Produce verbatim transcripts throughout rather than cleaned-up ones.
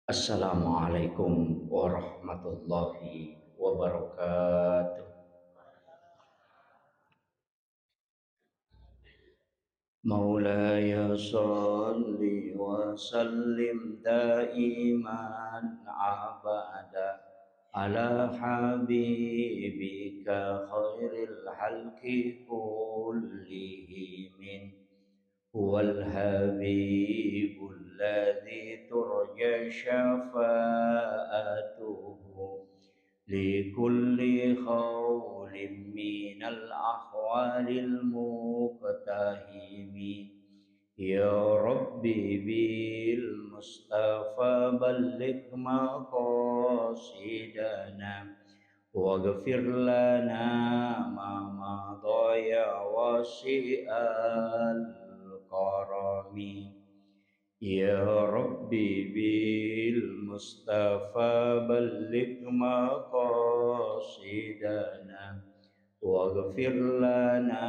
Assalamualaikum warahmatullahi wabarakatuh. مولاي صل وسلم دائما أبدا على حبيبك خير الخلق كلهم. هو الحبيب الذي ترجى شفاعته لكل هول من الأهوال مقتحم. يا رب بالمصطفى بلغ مقاصدنا واغفر لنا ما مضى يا واسع الكرم. يا رب بالمصطفى بلغ مقاصدنا واغفر لنا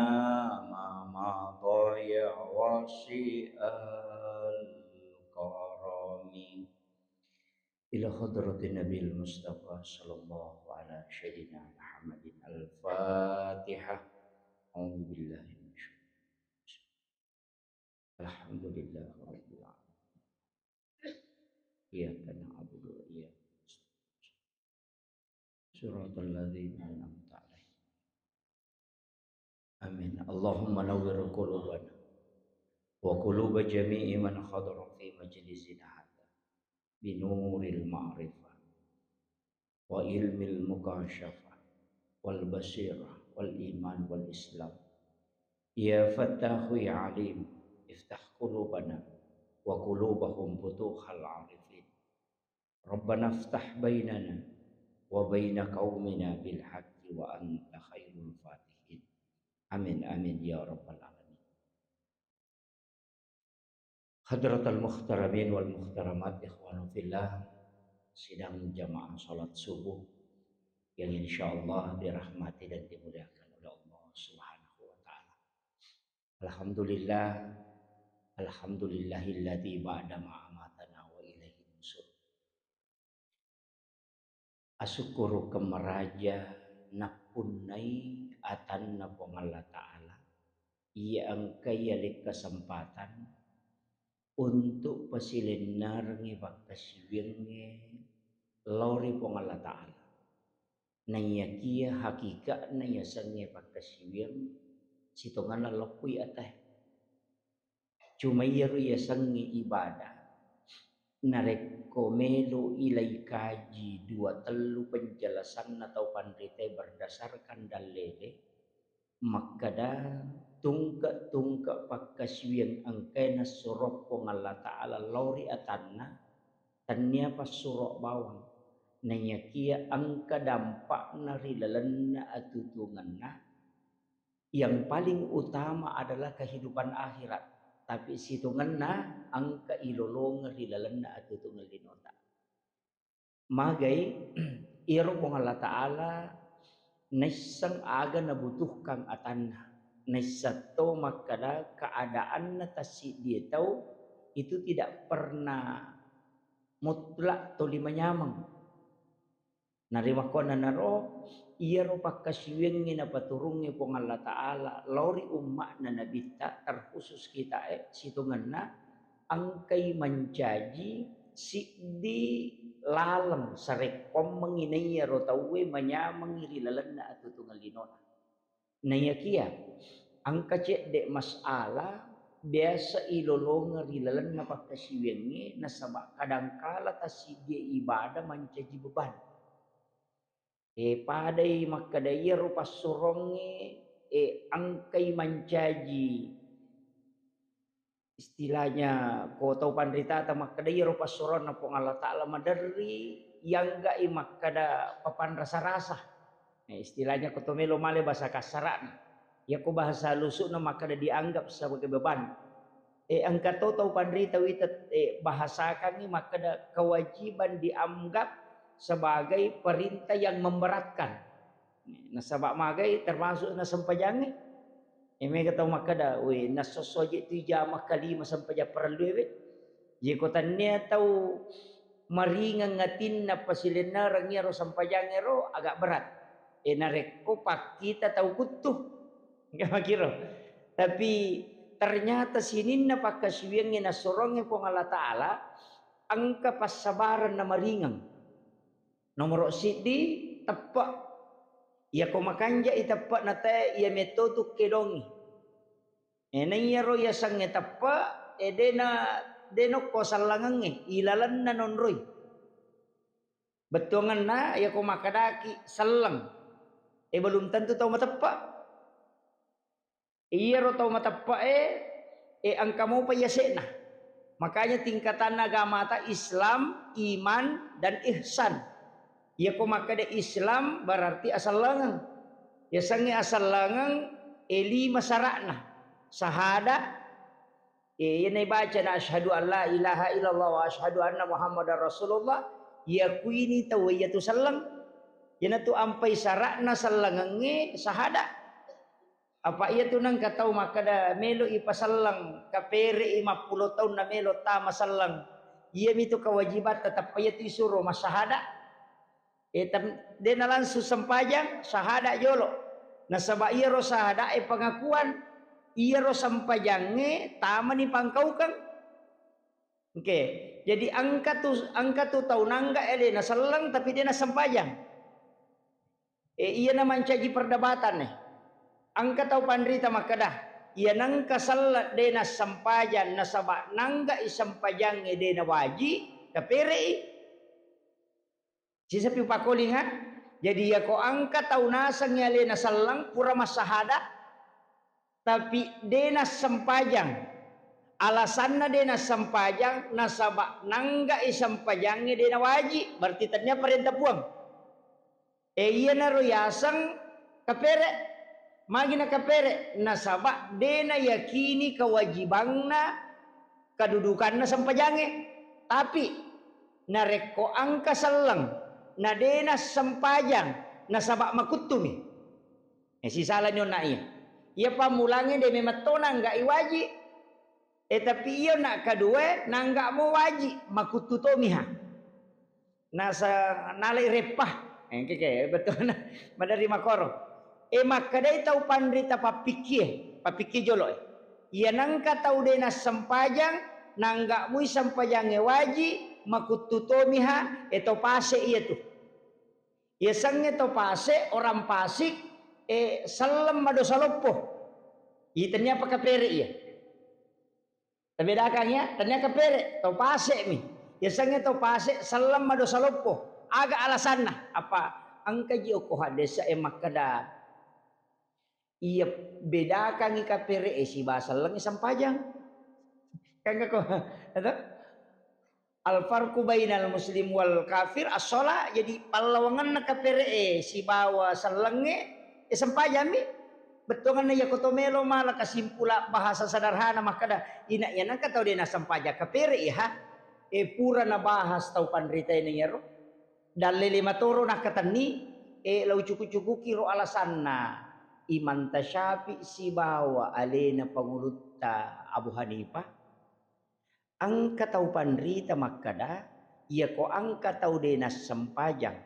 ما مضى يا واسع الكرم. إلى حضرة النبي المصطفى صلى الله على سيدنا محمد الفاتحة. أعوذ بالله من الشيطان الرجيم. الحمد لله رب العالمين. إياك نعبد وإياك نستعين. صراط الذين أنعمت عليهم. آمين. اللهم نور قلوبنا وقلوب جميع من حضر في مجلسنا هذا بنور المعرفة وعلم المكاشفة والبصيرة والإيمان والإسلام. يا فتاح يا عليم، افتح قلوبنا وقلوبهم فتوح العارفين. ربنا افتح بيننا وبين قومنا بالحق وأنت خير الفاتحين. آمين، آمين يا رب العالمين. Hadratal muhtaramin wal muhtaramat, ikhwanu fillah, sidang jamaah salat subuh yang insyaallah dirahmati dan dimuliakan oleh Allah Subhanahu wa Ta'ala. Alhamdulillah, alhamdulillahilladzi ba'da ma amatana wa ilaihin nusyur. Asukkurukeng maraja nappunnai atanna Puang Allah Ta'ala, iya engka yaleng kesempatan untuk pasilennerengngi pakkasiwiyangnge lao ri Puang Allah Ta'ala. Naiyakiya hakika'na yasengnge pakkasiwiyang sitongenna loppui atae. Cuma iyaro yasengnge ibadah, narekko melo ilai kaji dua tellu penjelasanna tau panritae berdasarkan dallele, makkeda tungke-tungke pakkasiwiyang engkae nassuro Puang Allah Ta'ala lao ri atanna, tennia passuro bawang, naiyakiya engka dampakna ri lalenna atutungenna. Yang paling utama adalah kehidupan akhirat, tapi sitongenna engka ilolongeng ri lalenna atutungenna linota. Magai, iyaro Puang Allah Ta'ala naisseng aga nabutuhkan atanna, naisseng to makkeda keadaanna tassiddie tau itu tidak pernah mutlak toli manyameng. Narimakkuannanaro, iyaro pakkasiwiyangnge napaturungnge Puang Allah Ta'ala lao ri umma'na Nabitta, terkhusus kitae, sitongenna engkai mancaji siddi laleng sarekkoammengngi naiyaro tauwe manyamengngi ri lalenna atutungeng linona. Naiyakiya engka cedde masalah biasa ilolongeng ri lalenna pakkasiwiyangnge, nasaba kadangkala tassiddie ibadah mancaji beban. E, padai makkeda iyaro passurongnge, e, engkai mancaji istilahnya ko tau panritata makkeda iyaro passuroanna Puang Allah Ta'ala maderri, yangga'i makkeda papanrasa-rasa. Eh, istilahnya ko to melo male bahasa kasara'na. Yako bahasa lusu'na makkeda dianggap sebagai beban. Eh, engka to tau panrita wita, eh, bahasakangngi makkeda kewajiban dianggap sebagai perintah yang memberatkan. Nasaba magai termasuk nasempajangnge. Eh, mega tau makkeda, "We, nassosso je tu jama kalima sempajang parellu we." Jeko tannia tau maringeng atinna pasilennereng iyaro sempajangngero, agak berat. E, narekko pakkita tau kuttu. Makiro. Tapi ternyata sininna pakkasiwiangnge nassorongnge Puang Allah Ta'ala, engka passabareng na maringeng. Nomoro siddi, teppe'. Iyako makanja'i teppe'na tae, iya metto tu kedongi. E, naiyaro yasengnge teppe', e, dena, dena okko sellengengnge, ilalenna nonroi. Bettuangenna, iyako makkedaki selleng, e, belum tentu tau mateppe'. Iyaro tau mateppe'e, e, engka mopa yase'na. Makanya tingkatanna agamata Islam, iman, dan ihsan. Iyako makkeda Islam berarti asellengeng. Yasengnge asellengeng, e, lima sara'na. Sahada, e, iyana ibacana asyhadu an la ilaha illallah wa asyhadu anna Muhammadar Rasulullah, yakuini tau iyatu selleng. Iyanatu ampai sara'na sellengengnge sahada. Apa iyatu nengka tau makkeda melo ipaselleng, kapere'i mappulo taunna melo tama selleng. Iyamitu kewajibatta, tappa iyatu isuro massahada. E, tem-, dena langsung sempajang, sahada jolo. Nasaba iyaro sahada e pengakuan, iyaro sempajangnge tamani pangkaukeng. Oke, jadi engka tu, engka tu tau nangga alena selleng tapi dena sempajang. E, iyana mancaji perdebatan e. Engka tau panrita makkeda, iya nengka selleng dena sempajang nasaba nangga i sempajangnge dena waji, kapere'i. Sisapi upakkolinga, jadi iyako engka tau nasengngi alena selleng pura massahada, tapi dena sempajang. Alasanna dena sempajang nasaba nangga i sempajangnge dena waji, berarti tennia parenta Puang. E, iyanaro yaseng kapere. Magi nakapere? Nasaba dena yakini kewajibanna, kedudukanna sempajangnge. Tapi narekko engka selleng na dena sempajang nasaba makuttumi. E, sisalani onna iya. Iya pammulangnge de memang to nangga i waji. E, tapi iyo nak kedua nangga mo waji, makuttu tomiha. Nasa-, nalai reppa. Engke ke, betul. Madari makoro. E, makkedai tau panrita pappikkie, pappikkie jolo e. Iya nengka tau de nassempajang, nangga mui sempajangnge waji, makuttu tomiha, e, to pase iyatu. Yasengnge to pase, orang pasik, e, selleng madosa loppo. Iya tennia apa kapere iya. Tabedakang ya, tennia kapere, to pase mi. Yasengnge to pase selleng madosa loppo. Aga alasanna? Apa engka ji okko haddese'e makkeda, iya bedakangi kapere e sibawa selleng sempajang. Kan ko, atau? Al farqu bainal muslim wal kafir as-shalah. Jadi pallawangenna kapere e sibawa sellengnge, e, sempajang mi. Bettuangenna iyako to melo mala kasimpula bahasa sederhana makkeda, ina iya nengka tau de nassempajang kapere i ha. E, pura nabahas tau panrita e na iyaro. Dallele matoro nakkatenni, e, lau cuku-cukuki ro alasanna Imam Tasyafi sibawa alena pangulutta Abu Hanifah. Engka tau panrita makkeda, iyako engka tau de nassempajang,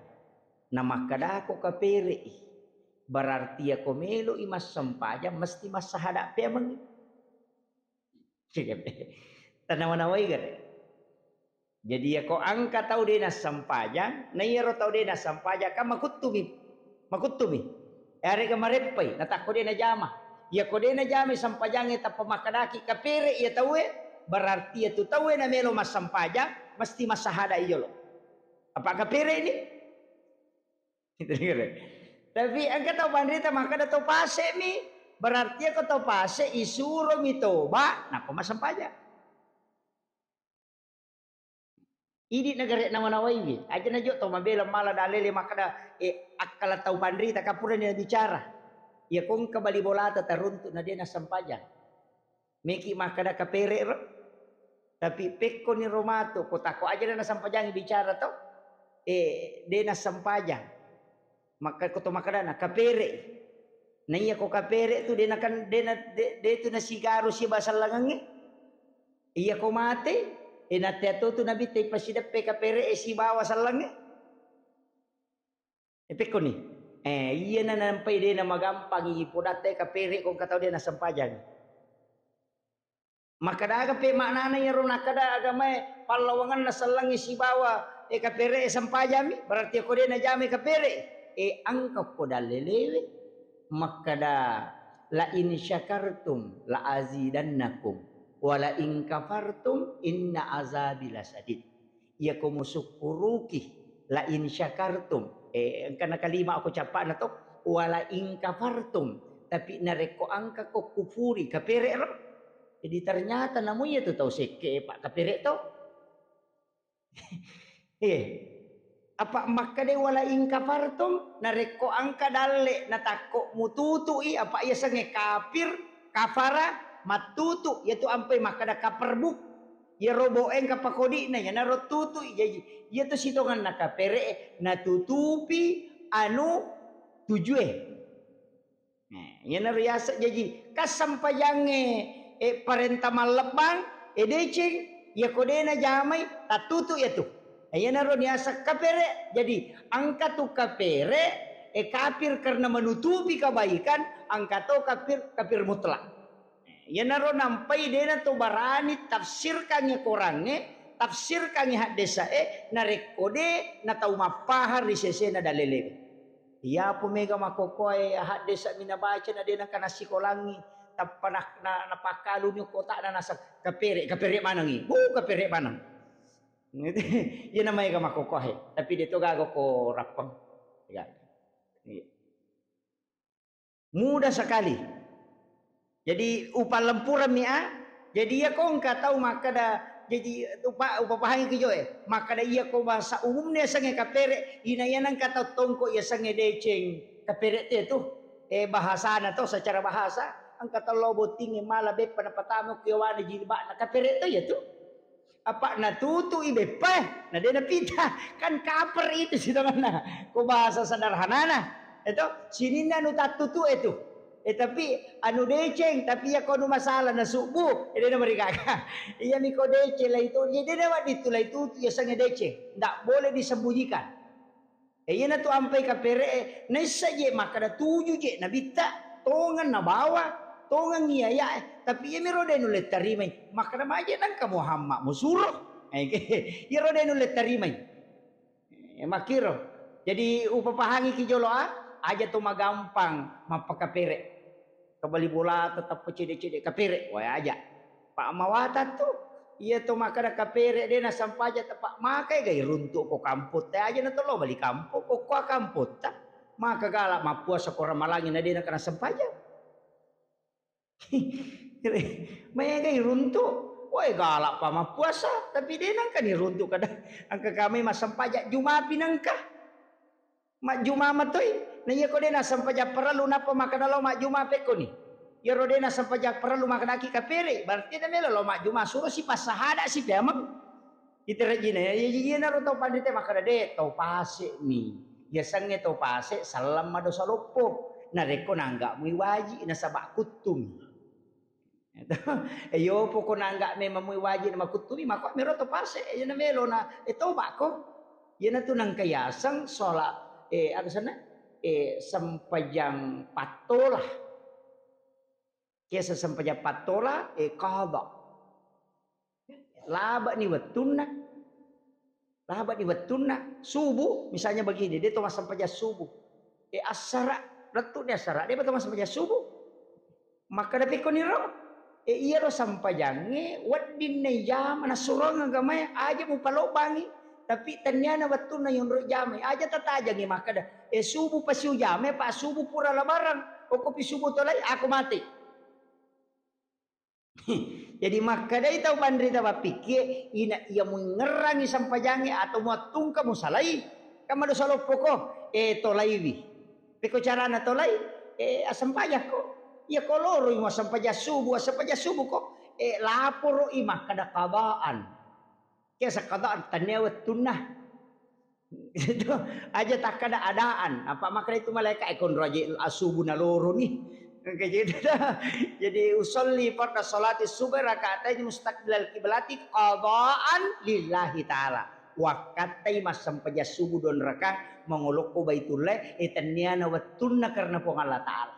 namakkedako kapere'i, berarti iyako melo'i massempajang mesti massahada peamengngi. Tanawa-nawai gare. Jadi iyako engka tau de nassempajang, na iyaro tau de nassempajang kan makuttumi, makuttumi. Yarega mareppai, natakko de najama. Iyako de najamai sempajangnge tappa makkedaki kapere iya tauwe, berarti iyatu tauwe namelo massempajang mesti massahada i jolo. Apa kapere ini? Tapi engka tau panrita makkeda to pase mi, berarti iyako to pase isuromi toba nappa massempajang. Idi nagare nawa-nawaiwi, aja najo to mabela mala dalele makkeda, e, akkala tau panrita kapurani nabicara. Iyako engka bali bolata taruntu na de nassempajang. Meki makkeda kapere ro. Tapi pekkoni ro matu, ko tako aja na nassempajang bicara to. E, de nassempajang. Makka-, ko to makkedana, kapere. Na iya ko kapere tu de nakan-, de na-, de, de tu nasigaru siba sellengengnge. Iya ko mate, E, natea to tu Nabitta ipasideppe kapere e sibawa sellengnge. E, pekkoni. E, iyana nampai de namagampang ipodatta e kapere ko engka tau de nasempajang. Makkadaga pe maknana iyaro nakkada agamae pallawangenna sellengnge sibawa e kapere e sempajami, berarti ko de najamai kapere e, engka ko dallelewe makkada, "La in syakartum la azidannakum, wa la in kafartum inna azabi lasadid." Iyako musukkuruki, la in syakartum, eh, engkana kalima ko cappa'na to, wa la in kafartum, tapi narekko engka ko kufuri, kapere ro. Jadi ternyata namu iya tu tau sekke, Pak, kapere to. Eh, apa makkeda wala in kafartum, narekko engka dalle natakko mututui, apa iya sengnge kafir, kafara, mattutu, yaitu ampai makkeda kaperbuk. Iyaro boe engka pakodi'na, iyanaro tutui. Jaji, iyatu sitongenna kapere natutupi anu tujue. Nah, iyanaro yaseng jaji, kassempajangnge, eh, parenta mallebbang, eh, deceng, iyako de najamai, tattutu iyatu. Nah, iyanaro niaseng kapere. Jadi, engka tu kapere, eh, kafir karena menutupi kebaikan, engka to kafir, kafir mutlak. Iyanaro nampai de nato barani tafsirkangngi Korangnge, tafsirkangngi haddesae, narekko de natau mappahang ri sesena dalelewe. Iyapo mega makkokkoe haddesa mi nabaca na de nengka nassikolangngi, tappa na, na, napakkaluni okkota'na naseng, "Kapere, kapere manengngi. Bu, kapere maneng." Iyana maega makkokkoe, tapi de to gaga ko rappeng. Iya. Iya. Mudah sekali. Jadi, upallempurammi a. Jadi, iyako engka tau makkeda, jadi, upa-, upapahangi ki joe. Makkeda iyako bahasa umumna yasengnge kapere, ina iyana engka tau tongko yasengnge deceng, kapere te tu. Eh, bahasana to, secara bahasa, engka tau lao bottingnge mala beppa napatama ku yawana jilbabna, kapere to iya tu. Apa natutu'i beppae, na de napita. Kan kaper itu sitongenna. Ko bahasa sederhanana. Eto, sininna anu tattutu'e tu. Eh, tapi anu deceng, tapi iya ko anu masalah na subuh, eh, de namarigaga. Iya mi ko deceng lai tu, iya de nawaddi tu lai tutu, iya sengnge deceng. Ndak boleh disembunyikan. E, iyanatu ampai kapere'e, naissa je makkeda tuju je nabitta, tongeng nabawa, tongeng iyaya'e, tapi iyamiro de nulle tarimai. Makkeda maje nengka Muhammad musuro. E, iyaro de nulle tarimai. E, makkiro. Jadi upapahangi ki jolo a, aja to magampang mappakapere. Kebali bola tetap cede-cede kapere, wae aja. Pak mawatang tu, iya to makkeda kapere de nasempaja tepa makai gai runtuk ko kampung te aja na to lo bali kampung ko kua kampung ta. Maka galak mappuasa ko ramalangi na de nakana sempaja. Maega iruntuk, wae galak pa mappuasa, tapi de nengka ni runtuk kada angka kami masempaja jumapi nengka. Majjuma matoi. Na iya ko de nasempaja parellu nappa makkeda lao majjuma pekkoni. Iyaro de nasempaja parellu makkedaki kapere, berarti na melo lao majjuma, suro si passahada si peameng. Iterajina ya, iya, iya, iyanaro tau panrita makkeda de tau pase mi. Yasengnge tau pase selleng madosa loppo. Narekko nangga mui waji nasaba kuttung. Eto, e, yo poko nangga memang mui wajib na makuttumi, mako mero to pase, e, na melo na, e, toba ko. Iyanatu nangka yaseng sholat, e, apa sana? E, sempajang pattola. Kiasa sempajang pattola, e, qada. Laba ni wettunna. Laba ni wettunna subuh, misalnya begini, de to massempajang subuh. E, assara, lettu ni assara, de to massempajang subuh. Makkeda pekko niro, e, iyaro sempajangnge wedding na ijama nassurong agamae aja mupalobangi, tapi tenniana wettunna yonro jamai, aja tatajangi makkeda, e, subuh pasi ujamai, pa subuh pura labarang, okko pi subuh tolai, ako mate. Jadi makkedai tau panrita mappikkie, ina iya muingngerangi sempajangnge atau muattungka musalai, kan madosa loppoko, e, tolaiwi. Pekko carana tolai, e, assempajakko. Iya ko loroi muassempajang subuh, assempajang subuh ko, e, laporoi makkeda qadaan. Kiasa qadaan, tennia wettunna. Itu aja takkada adaan. Apa makkeda itu malaikat, e, konro aja asubu naloroni. Engka gitu dah. Jadi, "Usolli farda sholati subuh rakaatain mustaqbilal kiblati qadaan lillahi ta'ala." Wakkattai massempajang subuh dua rakang mangolokko Baitullah, e, tenniana wettunna karena Puang Allah Ta'ala.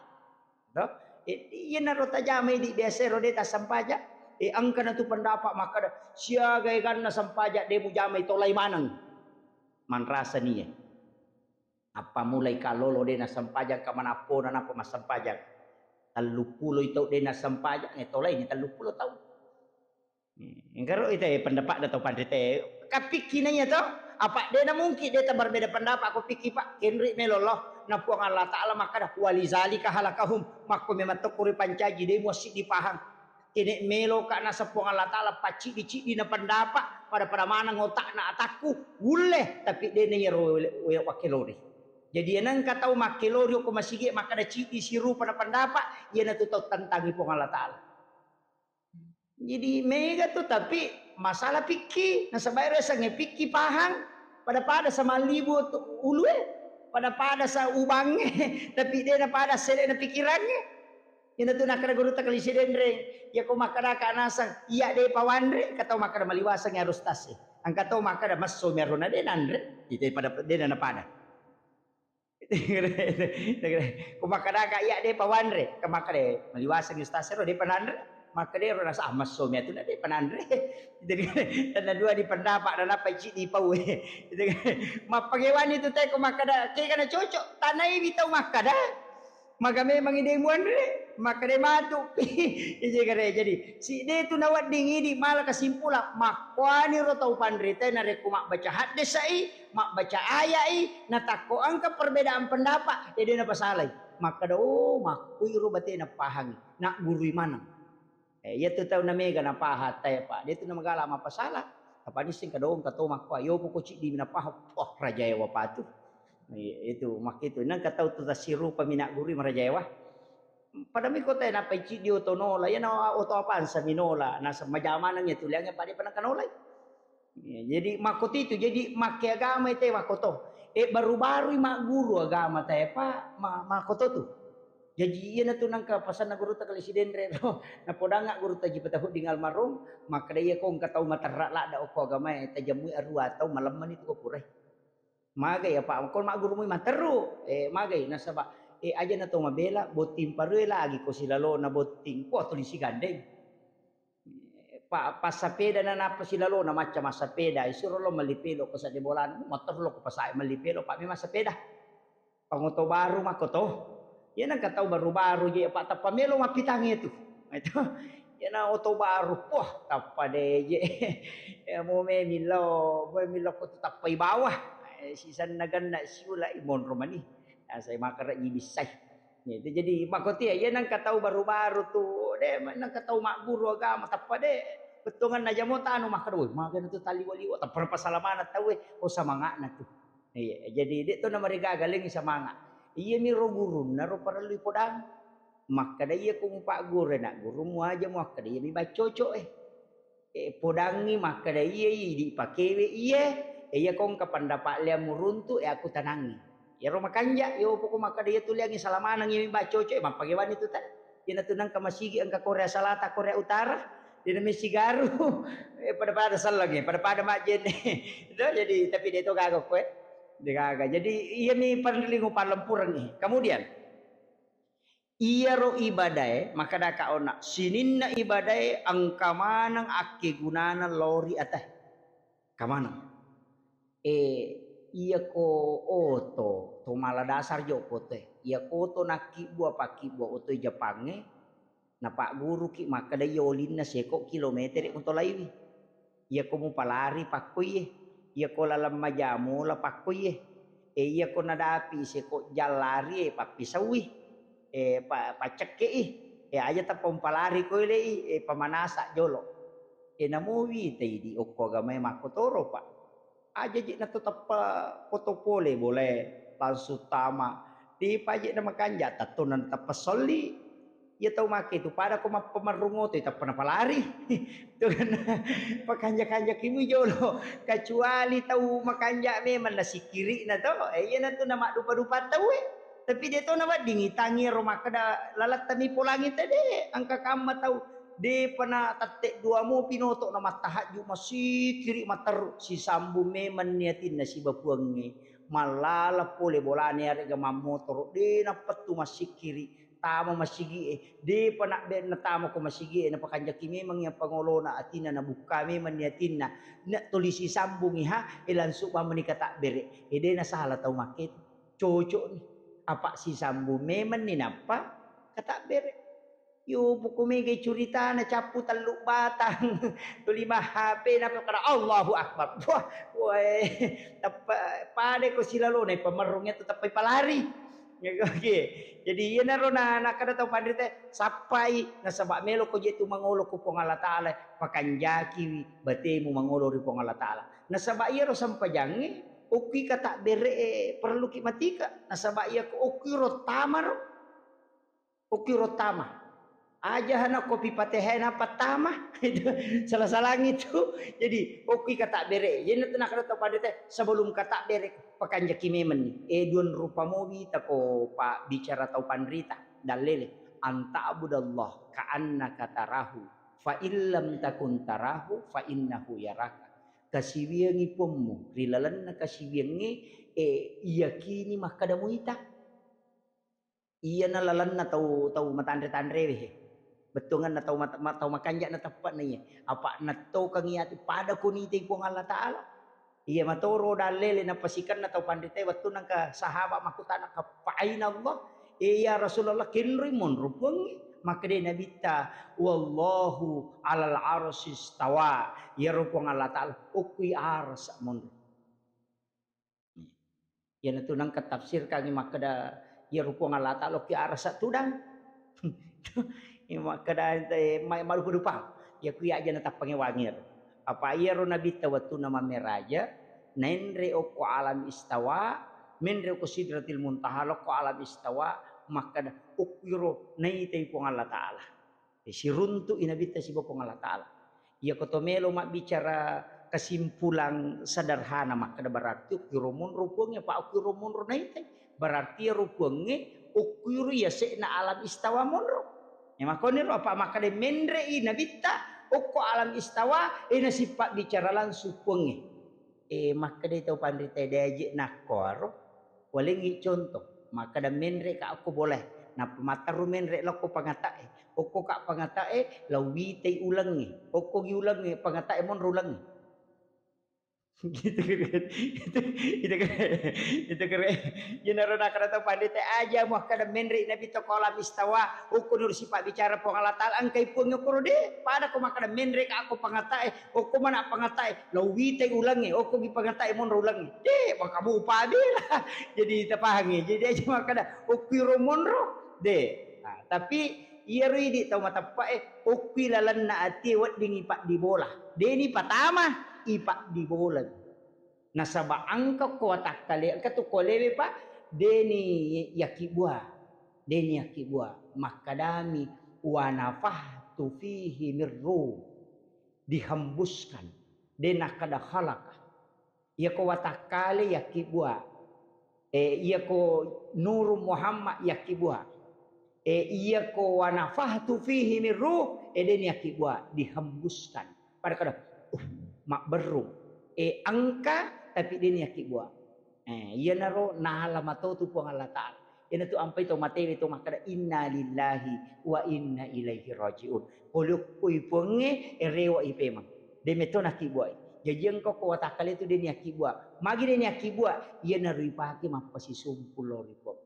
To? E, iyanaro tajamai di biasa ro de tassempajang. E, engka natu pendapat makkada, "Siaga eganna sempajang de mujamai, tolai maneng." Manrasa nia. Appammulai kalolo de nassempajang, ka manappona nappa massempajang. Telluppulo tau de nassempajang, e, tolaini telluppulo tau. Engkaro ita, e, pendapatna tau panrita. Kapikki na iya to? Apa de namungkin de tabarbeda pendapat ko pikki, Pak. Kenri melo lo. Na Puang Allah Ta'ala makkada, "Walizalika halakahum." Makko memang tokko ripancaji, de muassiddi pahang. Kene meloka naseng Puang Allah Ta'ala pacciddi-ciddi na pendapat, pada-pada maneng otakna atakku, ulle, tapi de na iyaro we-, we-, wakkelori. Jadi, enengka tau makkelori ko masigi makkada ciddi sirupa na pendapat, iyanatu tau tantangi Puang Allah Ta'ala. Jadi, mega tu, tapi masalah pikki, nasaba ero yasengnge pikki pahang, pada-pada samallibu tu ulue, pada-pada sa ubangnge, tapi de na pada sele'na pikirangnge. Iyanatu nakkeda gurutta Kali Sidenreng, iyako makkedaka naseng, "Iya de pawanre," engka tau makkeda, "Maliwaseng iyaro ustaz e." Engka tau makkeda, "Messomi aro na de nanre." Ite pada de na napada. Ko makkedaka, "Iya de pawanre," engka makkeda, "Maliwaseng ustaz ero de pananre." Makkeda ero nasa, "Ah, messomi atu na de pananre." Jadi, tenna dua di pendapat, na nappa ciddi pau. Mappagewani tu te ko makkeda, kega na cocok, tanaiwi tau makkeda. Maga memang ide muanre, makkeda matu. Ije gare. Jadi, si de tu nawedding idi mala kesimpulan, makkuani ro tau panrita narekko mabbaca haddesai, mabbaca ayai, natakko engka perbedaan pendapat, ede napasalai. Makkeda, "Oh, makkuiro batena pahangi, naggurui maneng." Eh, iyatu tau namega napahang tae, Pak. De tu namagala mapasala. Apa nisseng kadong kato makko, ayo poko ciddi mi napahang. Wah, rajae wapatu. Iya, itu makkitu. Nengka tau tu tasirupa mi naggurui marajae wa. Pada mi kota nappa ciddi oto nola. Iyana oto apansa mi nola. Nasa majamaneng iyatu liangnge pade panengka nolai. Iya, jadi makkotitu, jadi makke agama ite makkoto. Eh, baru-barui magguru agama tae, Pak, ma-, makkoto tu. Jaji iyanatu nengka pasanna gurutta Kali Sidenreng ro. Napodangnga gurutta Haji Patahuddin almarhum, makkeda, "Iyako engka tau materra ladda okko agamae, tajemmui arua tau, malemmani tu ko purai." Magai apa ko maggurumui materru? Eh, magai nasaba, eh, aja na to mabela, botting parue lagi ko silalona botting. Wah, tuli sigandeng. Pa-, passapeda na nappa silalona macca massapeda, isuro lo melli pelo ko sadde bolana, motor lo ko pasae melli pelo, pa memang sepeda. Pangoto baru makko to. Iya nengka tau baru-baru je, pa tappa melo mappitangnge tu. Itu. Iya na oto baru, wah, tappa de je. Ya, mo me millau, mo me millau ko tu tappai bawah. Eh, sisenna genna siulai monro mani. Asai makara ibissai. Itu jadi makkotia, iya nengka tau baru-baru tu, de, nengka tau magguru agama, tappa de, bettuanganna jamo tanu makkeda, "Woi, magana tu taliwa-liwa," tappa pasalamana tau, eh, oh, samanga'na tu. Iya, jadi de to namarigaga lengngi samanga. Iya mi ro gurunna ro parellu ipodang. Makkeda, "Iya ko mupagguru, nak guru muaja muakkeda iya mi baccoco, eh." Eh, podangngi makkeda, "Iya, iya, idi pakewe, iya. Eh, iya ko engka pendapat lea muruntu, eh, aku tanangi." Iyaro makanja, yo poko makkeda iya tu liangngi salamaneng iya mi baccoco, eh, mappagewani tu ta. Iyana tu nengka masigi engka Korea Selatan, Korea Utara, dena messigaru. Eh, pada-pada sellengngi, pada-pada majjenne. Itu jadi, tapi de to gaga ko, eh. De gaga. Jadi, iya mi parellu palempureng, eh. Kemudian, iyaro ibadae, makkedaka onna, sininna ibadae engka maneng akkegunana lao ri atae. Engka maneng. Eh, iyako oto, to mala dasar jo ko otoe. Iyako oto nakkibbua, pakkibbua otoe Japangnge, napagguruki makkeda iya olinna seko kilometere mutolaiwi. Iyako mupalari pakkoie, iyako laleng majamola pakkoie, e, iyako nadapi seko jallari, e, pappisaui, e, pa-, paccekkei, e, aja tappa mupalari koilei, e, pamanasa jolo. E, namowi taidi okko agamae makkotoro, Pak. Aja je nato tappa foto pole bolae langsung tama. Depa je na makanja, tattona tappa solli. Iya tau make tu pada ko mappamarrung oto, tappa napalari. Tu kan pakanja-kanja ki mui jolo. Kecuali tau makanja memang nasikiri na to. Eh, iya na tu namaddupa-dupa tau, eh. Tapi de to naweddingi tangi ro makkeda lalattami polangi tede, engka kamma tau depa na tette dua mo pinoto na mattahajju masikiri materru sisambung memang ni atinna siba puangnge. Mallala pole bolane arega mammotoro de nappettu masikiri tama masigie, depa nabbe natama ko masigie napakanjaki memang iya pangolona atinna nabukka memang ni atinna. Na tuli sisambungi ha e langsung mamani katabbere. E de nasala tau makke tu. Cocok ni. Apa sisambung memang ni nappa katabbere. Yo poko mega curitana cappu tellu batang. Tuli ma H P nappa kada Allahu Akbar. Wah, woi. Tappa pada ko silalona pamerrung itu tappa palari. Oke. Jadi iyanaro na nakada tau panrita sappai nasaba melo ko je tu mangolo ko Puang Allah Taala pakanjakiwi batemu mangolo ri Puang Allah Taala. Nasaba iyaro sempajangnge okki kata bere perlu ki matika. Nasaba iya ko okki ro tamaro. Okki ro tama. Aja hana kopi patehe na patama. Itu salah-salah itu. Jadi okki kata bere. Jadi itu nakada tau panrita sebelum kata bere pakanjaki memang ni. Eh duan rupa mobi tako pak bicara tau panrita. Dalele. Anta'budallah ka'annaka tarahu. Fa illam takun tarahu fa innahu yaraka. Kasiwiangi pommu ri lalenna kasiwiangnge e iyakini makkada muita. Iyana lalenna tau, tau matanre-tanrewe he. Bettuanganna tau mat-, ma-, tau makanja na teppe'na iya. Apa nattokangi ati pada kunitai Puang Allah Taala. Iya matoro dallele napasikenna tau panritae wettunna engka sahabat makkutana, "Fa aina Allah?" "Eh, ya Rasulullah, kenroi monro Puangnge?" Makkeda Nabitta, "Wallahu alal arsy istawa." Iyaro Puang Allah Taala okkui arasa monro. Iyanatu nengka tafsirkangngi makkeda, iyaro Puang Allah Taala okki arasa tudang. Iya makkeda ente mai marupa-rupa. Iya kui aja natappangngi wangir. Apa iyaro Nabitta wettunna mammeraja, naenre okko alam istawa, menre okko Sidratil Muntaha, lokko alam istawa, makkeda okkiro naitai Puang Allah Taala. Eh, siruntu'i Nabitta siba Puang Allah Taala. Iyako to melo mabbicara kesimpulan sederhana makkeda berarti okkiro monro Puangnge, apa okkiro monro naitai. Berarti iyaro Puangnge okkiro yase'na alam istawa monro. Ya makoniro apa makkeda menre'i Nabitta okko alam istawa, eh, nasipabbicara langsung Puangnge. Eh, makkedai tau panritae, "Daje nakkuaro, walengngi contoh, makkeda menre ka okko bolae, nappa matteru menre lokko pangatae, okko ka pangatae, lauwitai ulengnge, okko gi ulengnge, pangatae monro ulengnge." Gitu, gitu. Itu, itu kere, itu kere. Iyanaro nakkeda tau panritae, aja muakkeda menre Nabitta ko alam istawa, okko nursi pabbicara Puang Allah Taala, engkai Puang okkoro de, pada ko makkeda menre ka okko pangatae, okko mana pangatae, lauwitai ulengnge, okko gi pangatae monro ulengnge. De, maka mupa bela. Jadi tapahangi. Jadi aja makkeda, okkiro monro. De. Nah, tapi iyaro idi tau mateppe'e, okkui lalenna atie weddingi paddibola. Deni patama, ipaddibola. Nasaba engka ko watakkale, engka tu kolewe pa, deni yakkibua. Deni yakkibua. Makkedami, "Wa nafakhtu fihi min ruh." Dihembuskan. De nakkeda khalaqa. Iyako watakkale yakkibua. Eh, iyako Nuru Muhammad yakkibua. Eh, iyako wa nafakhtu fihi min ruh, eh, deni yakkibua. Dihembuskan. Pada kada, uh, mabberru. Eh, engka, tapi deni yakkibua. Eh, iyanaro nala matotu Puang Allah Taala. Iyanatu ampai to matewe to makkeda, "Inna lillahi wa inna ilaihi rajiun." Pole okkoi Puangnge, eh, rewa i pemang. De metto nakkibuai. Jaji engka ko watakkale tu deni akkibua. Magi deni akkibua? Iyanaro ipake mappasisumpung lao ri Puang.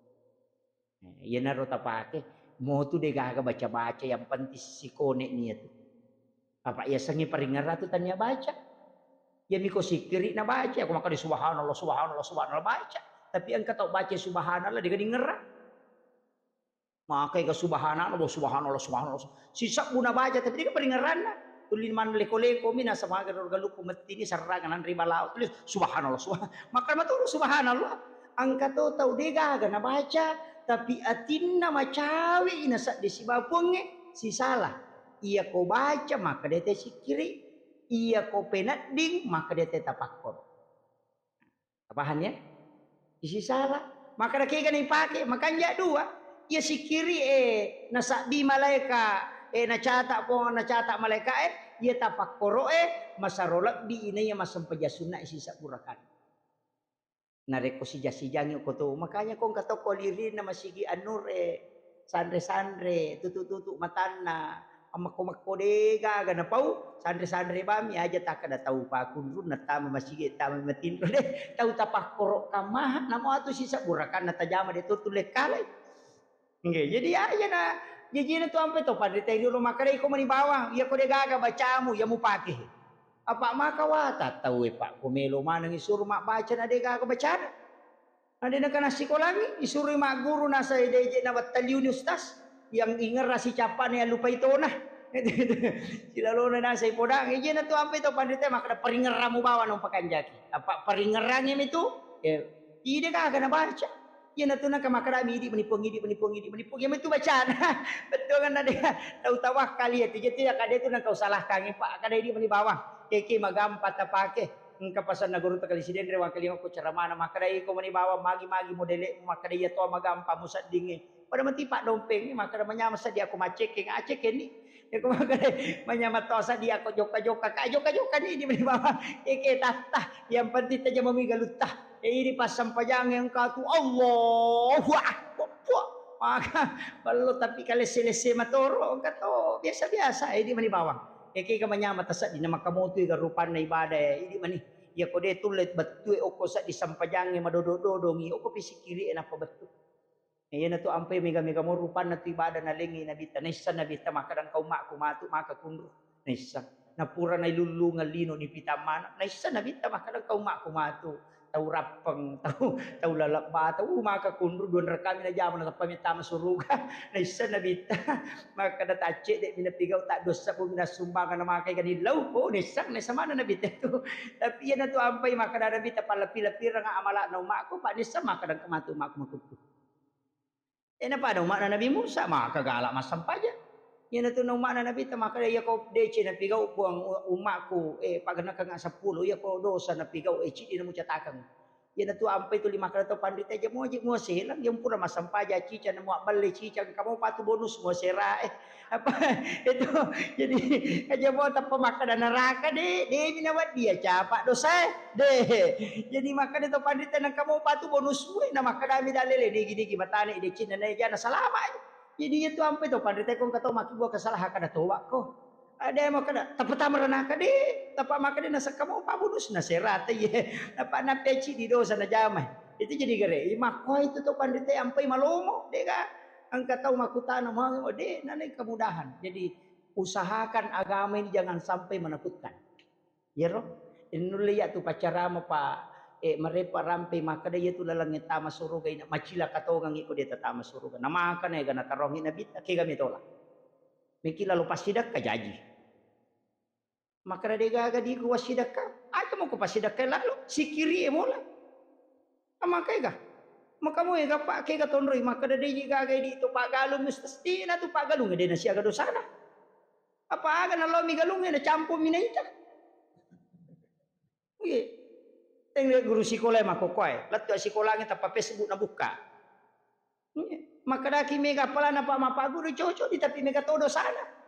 Eh, iyanaro tapake, motu de gaga baca-baca, yang penting sikone niatu. Apa yasengnge paringerrang tu tania baca. Iyami ko sikkiri na baca, ko makkeda subhanallah, subhanallah, subhanallah baca. Tapi engka tau baca subhanallah de gaga dingerrang. Makai ga subhanallah, subhanallah, subhanallah. Sisebbu na baca tapi de gaga paringerranna. Tuli maneng leko-leko mi nasaba aga ro galukku mettini serrangan anri balao tulis subhanallah, subhanallah. Maka maturu subhanallah. Engka to tau de gaga na baca tapi atinna macawe i naseddi siba Puangnge sisala. Iyako baca maka de te sikkiri, iyako penedding maka de te tapakkoro. Paham ya? Isi sala. Makkeda kega naipake, makanja dua. Iya sikkiri e nasabbi malaeka e, nacata Puang, nacata malaeka e, iya tapakkoro e masaro lebbi inaiya massempajang sunna e sisebbu rakaat. Narekko sija-sijangi okko to, makanya ko engka tokko lirinna masigi An-Nur e, sanre-sanre, tutu-tutu matanna, ammekko-mekko de gaga napau, sanre-sanre bami aja takkeda tau pakkunrung nattama masigi, tama matinro de, tau tapakkoro kammaha, namo atu sisebbu rakaat natajama de to tulle kalai. Nggih, jadi aja na jajina tu ampe to panrita ri ro makkeda iko mani bawang, iya ko de gaga bacamu, iya mupake. Apa maka wata tau e, Pak, ko melo maneng isuro mabbaca na de gaga bacana. Na de nakana sikolangi, isuroi magguru nasai de je na battaliuni ustaz, yang ingerra sicappana yang lupai tona. Silalona nasai podang, ijena tu ampe to panrita makkeda paringerramu bawang nang pakanjaki. Apa paringerrangi mi tu? Ya, ide gaga nabaca. Iyanatu nengka makkedami, "Idi mani Puang, idi mani Puang, idi mani Puang." Iya metu bacana. Bettuanganna de tau tawakkal iya tu. Jadi iya kade tu nengka usalahkangngi, Pak. Kada idi mani bawang. Keke magampa tapake. Engka pasanna guru takali sidenre wangkalima ko ceramana makkeda, "Iko mani bawang magi-magi modele makkeda iya to magampa museddingnge." Pada mati Pak dompeng makkeda manyama seddi ako macekkeng, acekkenni. Iko makkeda manyama to seddi ako jokka-jokka, ka jokka-jokka ni idi mani bawang. Keke tatta. Yang penting tajamami galutta. Eh, idi passampajangnge engka tu, Allahu Akbar. Puh, maka ballo tapi kalesse-lesse matoro, engka to biasa-biasa, eh, idi mani bawang. Eh, kega manyama taseddinna makkamotoi ga rupanna ibadah, eh, idi mani. Iya ko de tulle bettue okko seddi sampajangnge madodo-dodongi, okko pisikiri e nappa bettu. Iyanatu ampai mega-mega mo rupanna tu ibadah nalengngi Nabitta. Naisseng Nabitta makkeda engka ummakku matu maka kunru. Naisseng. Napura nailullungeng lino nipitang maneng. Naisseng Nabitta makkeda engka ummakku matu. Tau rappeng, tau, tau lalebba, tau maka kunru dua rekami najama natappa mettama suruga. Naisseng Nabitta makkeda taccedde mi napigau, taddossa bumi nassumbangeng namakai ganillau. Oh, naisseng, naisseng maneng Nabitta tu. Tapi iyanatu ampai makkeda Nabitta pallepi-lepireng amala'na ummakku, pa naisseng makkeda engka matu ummakku makuttu. Eh, napada umma'na Nabi Musa, maka gala massampajang. Iyanatu na umma'na Nabitta makkeda, "Iyako deceng napigau Puang u-, umma'ku, eh, paganakengnga seppulo, iyako dosa napigau, eh, ciddi namucatakeng." Iyanatu ampai tuli makkeda to panrita, "Aja muaji muaselang, yang pura massampajang cicang, namuabballe cicang, engka mo patu bonus muasera, eh." Apa itu? Jadi aja mo tappa makkeda neraka de, de mi nawedding iya capa dosae. De. Jadi makkeda to panrita nengka mo patu bonus we, na makkedami dalele nigi-nigi matane decenna na ejana salama. Jadi iya tu ampe to panrita ko engka to makkibua kesalahan kada toba ko. Ada yang makkeda, tappa tama ranaka de, tappa makkeda nasakka mo pa bonus na serata ye. Tappa napeci di dosa na jama. Itu jadi gare, makko itu to panrita ampai malomo, de ga engka tau makkutana mau de, nalai kemudahan. Jadi usahakan agama ini jangan sampai menakutkan. Iyaro, nulle iya tu paccarama pa, eh, marepa rampe makkeda iya tu lalengnge tama suruga ina, macilaka tongang iko de tatama suruga. Namakana ega natarongi Nabitta, kega metola. Meki lalo passidakka jaji. Makkeda de gaga diku wassidakka. Aja moko passidakka lalo, sikiri e mola. Amaka ega. Maka mo ega pa kega tonroi makkeda de gaga di tu pagalung mustastina tu pagalung de nasiaga dosana. Apa aga nalomi galungnge, nacampumi naita. Iya. Teng guru sikola makkokkoe, lettu sikolangnge tappa Facebook nabukka. Iya. Makkedaki mega apalana pa mappaguru cocok di, tapi mega todo sana.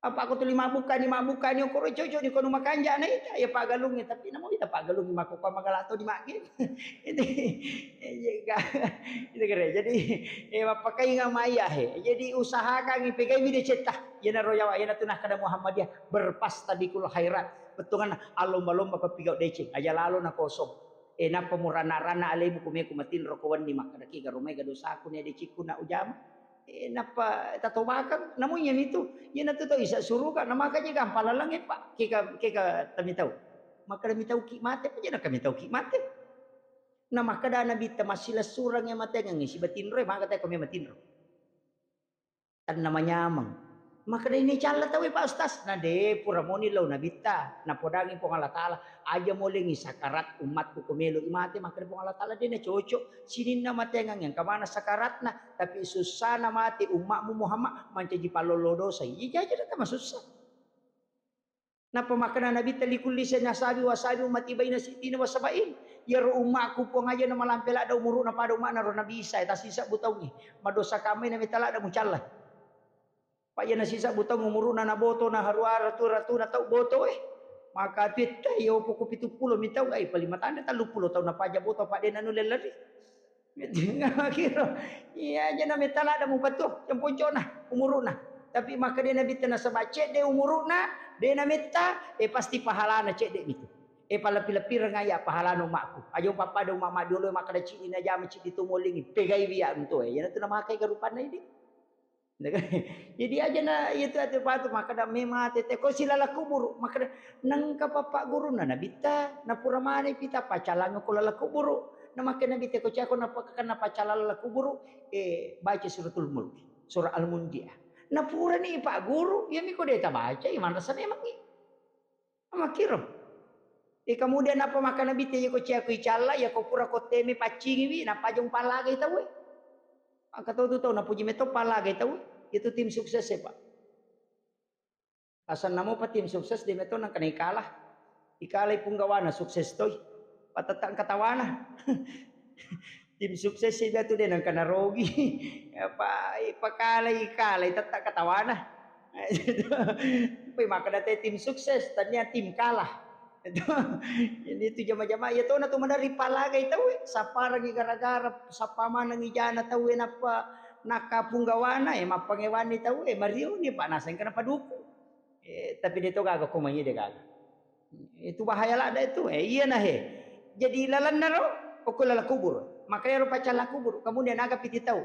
Apa ko tuli mabbukkani, mabbukkani okoro cocok di kono makanja naita, ya pagalungnge, tapi namo ita pagalungnge makkokkoe magala to di magge. Jadi, iya, ga-, itu kere. Jadi, eh, mappakainga maiya he. Jadi usahakan ipegai video cetta. Iyanaro yawa, iyanatu nakkeda Muhammadiyah, berfastabiqul khairat. Bettuanna allomba-lomba ko pigau deceng, aja lalo na kosong. Eh, nappa muranna-ranna alemu kumeko matinro ko wenni makkeda ki garomai ga dosaku ne decikku na ujama. Eh, nappa tatobakang, namu iyami tu. Iyanatu tau isa suruga, na makanya gampang lalengnge, Pak. Keka, keka tamitau. Makkeda mitauki mate, apa jana kamitauki mate. Na makkeda Nabitta massilessureng e matengengnge sibatinro e, maka teko me matinro. Tenna manyameng. Makkedai, "Ini calla tauwe, Pak Ustaz?" Na de, pura moni lao Nabitta. Napodangi Puang Allah Taala, "Aja molengi sakarat ummatku ko meloi mate," makkeda Puang Allah Taala, "De nacocok. Sininna matengang engka maneng sakaratna, tapi sussana mate ummatmu Muhammad mancaji pallolo dosa. Iya jaji rata masussa." Nappa makkeda Nabitta, "Likulli sanasabi wasabi ummati baina sittina wa sab'in." Iyaro ummaku, Puang, aja na malampe ladda umuru'na pada umma'na ro Nabi Isa, tasisebbu taungngi. Madosa kamai na metta ladda mucalla. Pa iya nasisebbu taung umuru'na naboto, naharuara tu ratu na tau boto, eh. Maka tuetta, iya, opoko pitu pulo mi taung, ai, paling matanre tellu pulo taung napaja boto, pa de nanulle lari. Kiro. Iya, aja na metta ladda mupatu, yang poncona, umuru'na. Tapi makkeda Nabitta nasaba cedde umuru'na, de nametta, eh, pasti pahalana cedde mitu. Eh, palebbi-lebbireng aya pahalana ummaku. Aja umpappada umma maddiolo makkeda ceddi najama ceddi tu mollingi, pegaiwi ya untu, eh. Iyanatu namakai garupanna idi. Jadi aja na iya tu atu patu makkeda memang tete ko silala kuburu, makkeda nengka papa gurunna Nabitta, napura mane pita pacalang ko lala kuburu. Na makkeda Nabitta ko cako napakkan napacala lala kuburu, eh, baca suratul Mulk, surah Al-Munjiah. Napurani Pak Guru, iya miko de tabaca, iman rasa memang i. Makkiro. E, kemudian apa makkeda Nabitta, yako ciako icalla, yako pura kottemi paccingiwi, napajung pallagai tauwe. Maka tau tu tau napuji metto pallagai tauwe. Itu tim sukses e, Pak. Asanna mopa tim sukses de metto nangkana ikalah. Ikalai punggawana sukses toi. Patetta engka tawana. Tim sukses e tu de nangkana rogi. Apa ipakalai, ikalai tetta engka tawana. Poi makkeda te tim sukses, tania tim kalah. Jadi itu jama-jama, iya tona tu maderri palagai tauwe, sapparangi gara-gara, sappa manengi jana tauwe nappa nakka punggawana, eh, mappangewanni tauwe, marioni, Pak, naseng kena paduku. Eh, tapi de to gaga ko mai de gaga. Itu bahaya ladda itu. Eh, iya nah, he. Jadi lalenna ro, okko lala kubur. Makanya ro pacalla kubur, kemudian aga piti tau.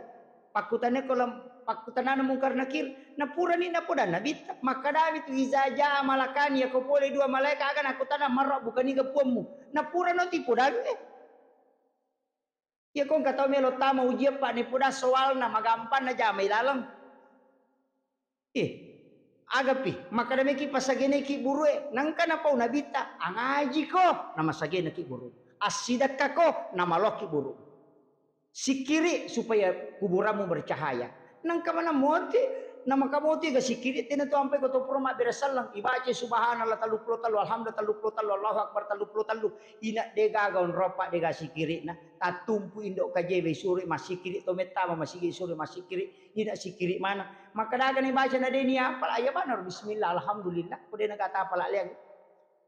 Pakkutanai ko lam-, pakkutanana Mungkar Nakir, napurani napoda Nabitta, makkedami tu, "Iza jaa malakani," yako pole dua malaika aga nakkutana, "Marra bukaniga puammu?" Napura no tipodangnge. Iya ko engka tau melo tama ujian, Pak, nipoda soalna, magampanna jama ilaleng. Eh, agapi, makkeda meki pasageneki burue, nangka napau Nabitta, "Angajiko," namasagenaki buru. "Assidakkako," namaloki buru. Sikkiri supaya kuburammu bercahaya. Nangka mana moti, namaka moti ga sikkiri, tena tu ampai ko to pura mabbere selleng, ibaca subhanallah tellu pulo tellu, alhamdulillah tellu pulo tellu, Allahu akbar tellu pulo tellu. Ina de gaga onropa de ga sikkirina. Tattumpu indo kajewe suri massikkiri, to mettama masigi suri massikkiri. Ina sikkiri mana? Makkadaga ni baca na deni apal, aya bana bismillah, alhamdulillah. Ko de na gata apal leang.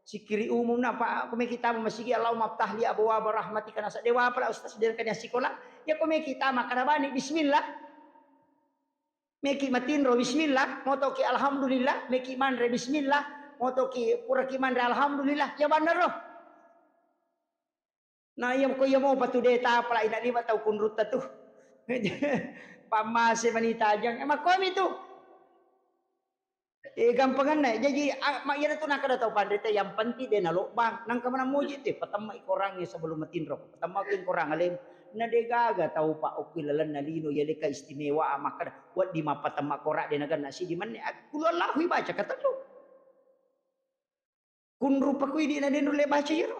Sikkiri umum na, Pak, ko meki tama masigi, Allahumma aftahli abwaba rahmatika, nasa dewa pala ustaz, de kania sikola. Ya ko meki tama kada bani bismillah. Meki matinro bismillah, motoki alhamdulillah, meki manre bismillah, motoki puraki manre alhamdulillah. Ya banna ro. Na iya ko iya mopa tu de tapala ina lima tau kunrutta tu. Pammase mani tajang. Eh, makkomi tu. Eh, gampanganna. Jaji, a, ma, iyana tu nakkeda tau panrita, yang penting de nalobbang. Nangka mana muji tu, patemma i korangnge sebelum matinro. Patemma ki korang alem. Na de gaga tau pa okki lalenna lino, iya le keistimewaan makkeda, wedding mappatemma korang de nagenna sidi menne. Ak-, Qul huwallahu ibaca katellu. Kunrupa ku idi na de nulle baca iyaro.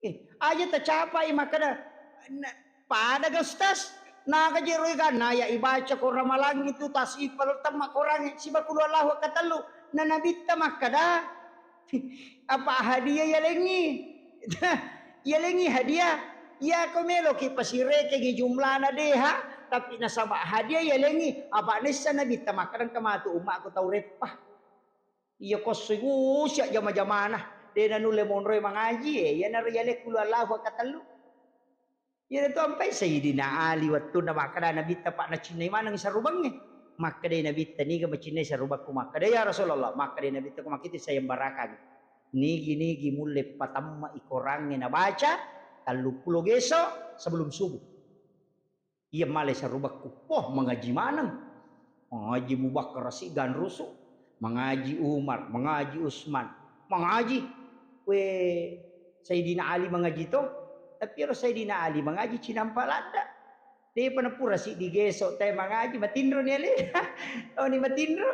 Eh, aja tacapai makkeda, na, pada ga Ustaz? Naga jero eganna ya ibaca ko ramalang itu tasipal temma korangnge siba Qul huwallahu katellu. Na Nabitta makkeda, apa hadiah yalengi? Yalengi hadiah. Iya ko meloki pasirekengi jumlana deha, tapi nasaba hadiah yalengi. Apa nessa Nabitta makkeda engka matu ummaku tau reppa. Iya ko sigusia jama-jamana, de nanulle monroi mangaji, eh, iyanaro yalekku Qul huwallahu katellu. Iyanatu ampai Sayyidina Ali wettunna makkeda Nabitta, Pak, nacinnai maneng sarubangnge. Makkedai Nabitta, niga macinnai sarubakku? Makkeda, ya Rasulullah, makkedai Nabitta, ko makkitu sayembarakang. Nigi-nigi mulle patemma i korangnge nabaca telluppulo geso sebelum subuh. Iya malai sarubakku. Wah, mangaji maneng. Mangaji Abu Bakar siganrusu. Mangaji Umar, mangaji Utsman. Mangaji. We, Sayyidina Ali mangaji to. Tapi ero Sayyidina Ali mangaji cinampa ladda. Depa napura siddi geso te mangaji, matinro ni ale. Oni matinro.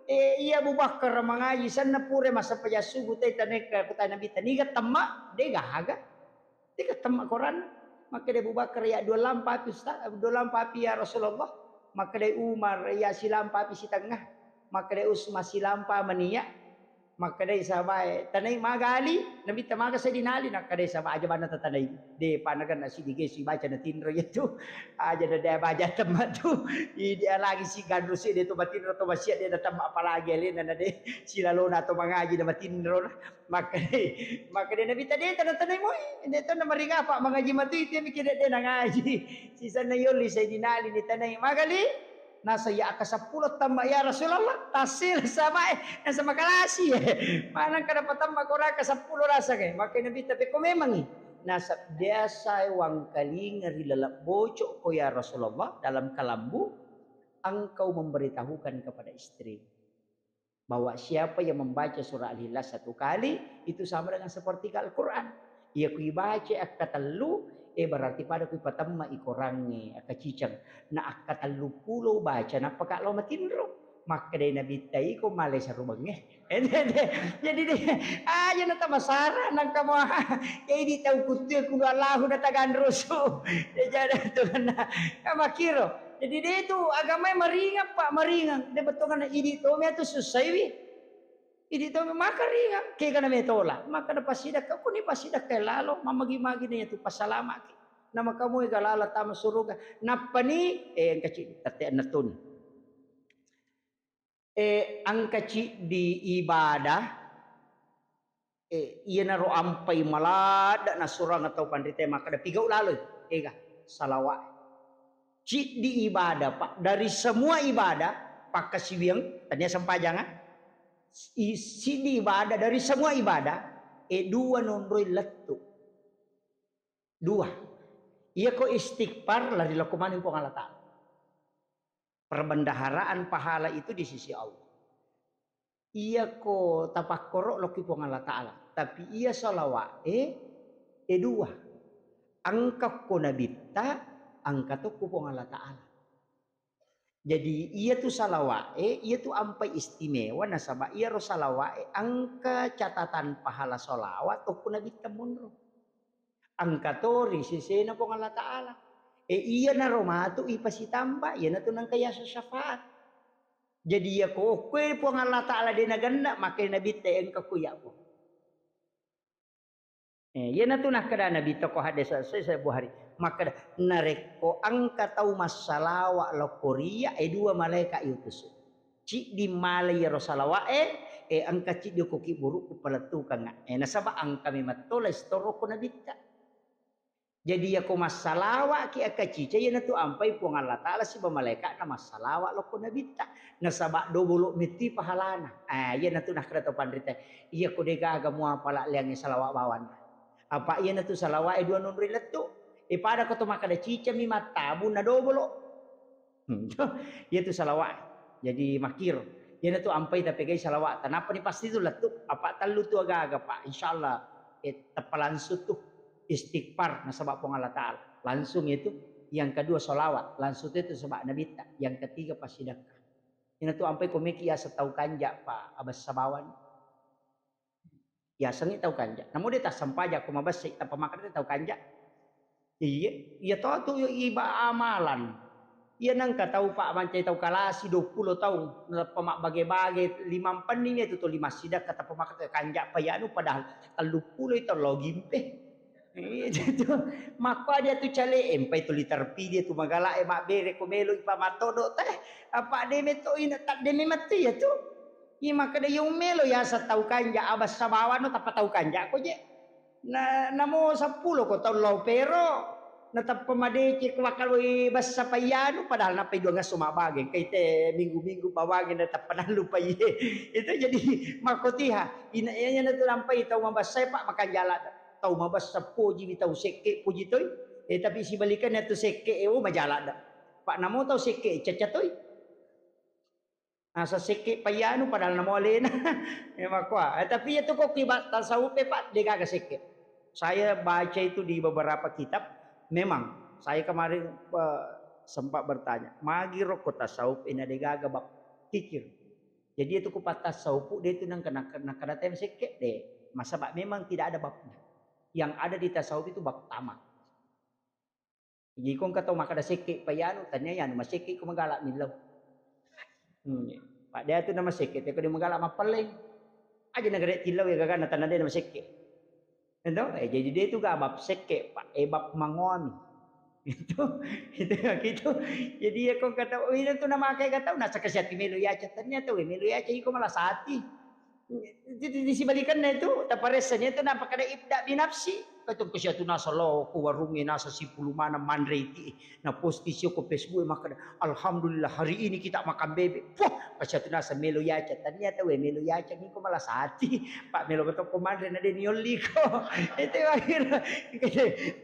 Eh, iya Abu Bakar mangaji, senna pura massempajang subuh te taneka kutana Nabitta, niga temma, de gaga. Tega temma koranna. Makkeda Abu Bakar, ya dua lampa api Ustaz, dua lampa api ya Rasulullah. Makkeda Umar, ya silampa api sitengah. Makkeda Utsman, silampa mania. Makkedai sahabae, "Tanai maga Ali?" Nabitta, "Maga Sayyidina Ali?" Nakkedai sahabae, "Aja banna tatanai. De pa nagenna siddi gesu ibaca natinro iyatu. Aja na de baja temma tu. Idi lagi si ganru si de to matinro to masia de natemma apalagi alena na de silalona to mangaji na matinro na." Makkedai, makkedai Nabitta, "De tanatanai moi. De to na maringa apa mangaji matu itu mikir de, de nangaji." Sisanna yolli Sayyidina Ali ni tanai, "Maga Ali?" Nasa, "Ya, akka seppulo tamma, ya Rasulullah." Tassila sahabae, nasa makalasi. Manang kada patamma ko raka seppulo rasa ke. Maka Nabi tapi ko memangi. Nasa, "Biasa wangkalinga ri laleng bocok ko ya Rasulullah dalam kalambu, engkau memberitahukan kepada istri bahwa siapa yang membaca surah Al-Ikhlas satu kali, itu sama dengan sepertiga Al-Quran. Iya ku ibaca akka tellu, eh, berarti pada ku ipatemma i korangnge, akka ciceng. Na akka tellu pulo baca, nappa ka lao matinro." Makkedai Nabitta, "Iko malai sarubengnge." Jadi de, aja na tamasara nangka mo. Jadi tau kuttu kulu Allahu na taganrusu. Jadi tu na makiro. Jadi de tu agamae maringang, Pak, maringang. De betongana idi tomi atu sussaiwi. Idi tomi maka ringang, kegana metola. Maka na pasidakka, kuni pasidakka lalo, mamagi-magi na tu pasalamaki. Nama kamu ega lala tama suruga. Nappani, eh, engka ciddi, tette ennetuni. Eh, engka ciddi ibadah, eh, iyanaro ampai maladda nasurang tau panrita makkeda pigau laloi, ega, salawa. Ciddi ibadah, Pak, dari semua ibadah, pakkasiwiang, tania sempajang, ah. I-, siddi ibadah dari semua ibadah, eh, dua nonroi lettu. Dua. Iyako istighfar lari lokko maneng Puang Allah Ta'ala. Perbendaharaan pahala itu di sisi Allah. Iyako tapakkoro lokki Puang Allah Ta'ala. Tapi iya salawa'e, eh, dua. Engka ko nabitta, engka to ko Puang Allah Ta'ala. Jadi, iyatu salawa'e, iyatu ampai istimewa, nasaba iyaro salawa'e engka catatan pahala salawat okko nabitta monro. Engka to ri sesena Puang Allah Ta'ala. E, iyanaro matu ipasitamba, iyanatu nengka yaseng syafaat. Jadi, iyako okkoe Puang Allah Ta'ala de nagenna, maka nabitta engka ko iyako. Eh, iyanatu nakkeda Nabi, toko hadis sahih Sahih Bukhari. Makkeda, narekko engka tau massalawa lokko riya, eh, dua malaeka iutusu. Ciddi malai iyaro salawa'e, eh, engka ciddi ko kiburu ku palettukengnga. Eh, nasaba engka memetto lai sitoro ko nabitta. Jadi iyako massalawa'ki engka cica, iyanatu ampai Puang Allah Ta'ala siba malaeka'na massalawa lokko nabitta. Nasaba dobolo metti pahalana. Ah, iyanatu nakkeda to panrita. Iyako degaga muapala liangnge salawa bawang. Apa iyanatu salawa'e dua nonroi lettu. E, pada ko to makkeda cicami mattabung na dobolo. Hmm, iyatu salawa'e. Jadi makkiro. Iyanatu ampai tapegai salawa'ta. Nappani pasti tu lettu. Apa tellu tu aga-aga, Pak. Insyaallah, e, teppa langsung tu istighfar nasaba Puang Allah Ta'ala. Langsung itu. Yang kedua salawat. Langsung itu sebab nabitta. Yang ketiga passidakka. Iyanatu ampai ko meki yaseng tau kanja, Pak. Abessa bawang. Yasengngi tau kanja. Namo de tassempajang ko mabessai, tappa makkeda tau kanja. Iya, iya to tu iba amalan. Iya nengka tau, Pak, mancai tau kalasi duappulo taung, nappa mabbage-bage, limampenni tu tuli massidakka, tappa makkeda kanja pa iyanu, padahal telluppulo i tau lao gimpe. Iya, tu. Makko aja tu cale, empai tuli terpidi tu magala e mabbere ko melo i pa mattodo teh. Apa de metto ina, tak de memetti ya tu. Iya makkeda, "Iya melo yaseng tau kanja, abessa bawang no tappa tau kanja ko je." Na, namo seppulo ko tau lao pero, natappa madeceng ko makkaloi bessa paiyanu, padahal nappai dua ngesso mabbage, engkai te minggu-minggu bawangi natappa nallupai. Itu jadi makkotiha. Ina, iyanatu nampai tau mabessa, Pak, makanja ladde. Tau mabessa pojiwi, tau sekke poji toi. Eh, tapi sibalikanna tu sekke, eh, oh, maja ladde. Pak, namo tau sekke cacca toi. Asa sekke paiyanu padahal namo alena. Memang kuah. Eh, tapi itu kok kiba tasawuf e, Pak, degaga sekke. Saya baca itu di beberapa kitab, memang saya kemarin, eh, sempat bertanya, magi rokko tasawuf ina degaga bab kikir. Jadi itu kupat tasawuf de itu nang kena, kena, kena tem sekke de. Masaba memang tidak ada babnya. Yang ada di tasawuf itu bab tamak. Jadi ko engka tau makkeda sekke paiyanu, tania yanu masekke ko magala millau. Hmm. Pak, de atu nama sekke, teko de magala mappelleng. Aja nagare tillau ya gagana tanah de masekke. Ento, eh, jadi de tu ga bab sekke, Pak, eh, bab mangoami. Itu, itu, gitu. Jadi ya kok kata, oh, ini tu nama kayak gak tahu, nasa kesiati melo ya, ternyata we melo ya, iko malah sati. Jadi disibalikannya itu, taparessanya itu nampak ada ibda binafsi. Kata kesiatu nasa lo, ku warungnya nasa sipulu mana manre iti. Na posti sio ko Facebook e makkeda, "Alhamdulillah hari ini kita makan bebek." Wah, kasiatu nasa melo yaca. Ternyata we melo yaca niko malah sati. Pak melo betok ko manre na deni olliko. Itu akhirnya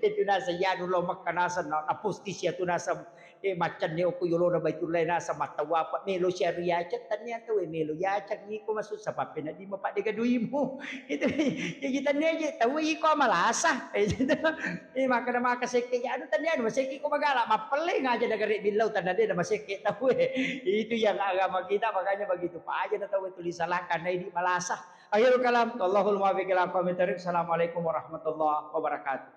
itu nasa yanu lo makka nasa na, na posti siatu nasa, eh, macam ni oku yolona Baitullah nasa matawa apa melo siaru yaca. Ternyata we melo yaca niko masussa pappena di mapadde gaduimu. Itu jadi tania je tahu iko malasa. Eh, makkeda maka sekke, ya, anu, tania, anu, masekke ko magala, mappelle ngaja nagare billau, tanda de na masekke tau, eh. Itu yang agama kita, makanya begitu pa aja na tau tuli salahkan, na idi malasa. Akhirul kalam, wallahul muwaffiq ila aqwamit thariq. Assalamualaikum warahmatullahi wabarakatuh.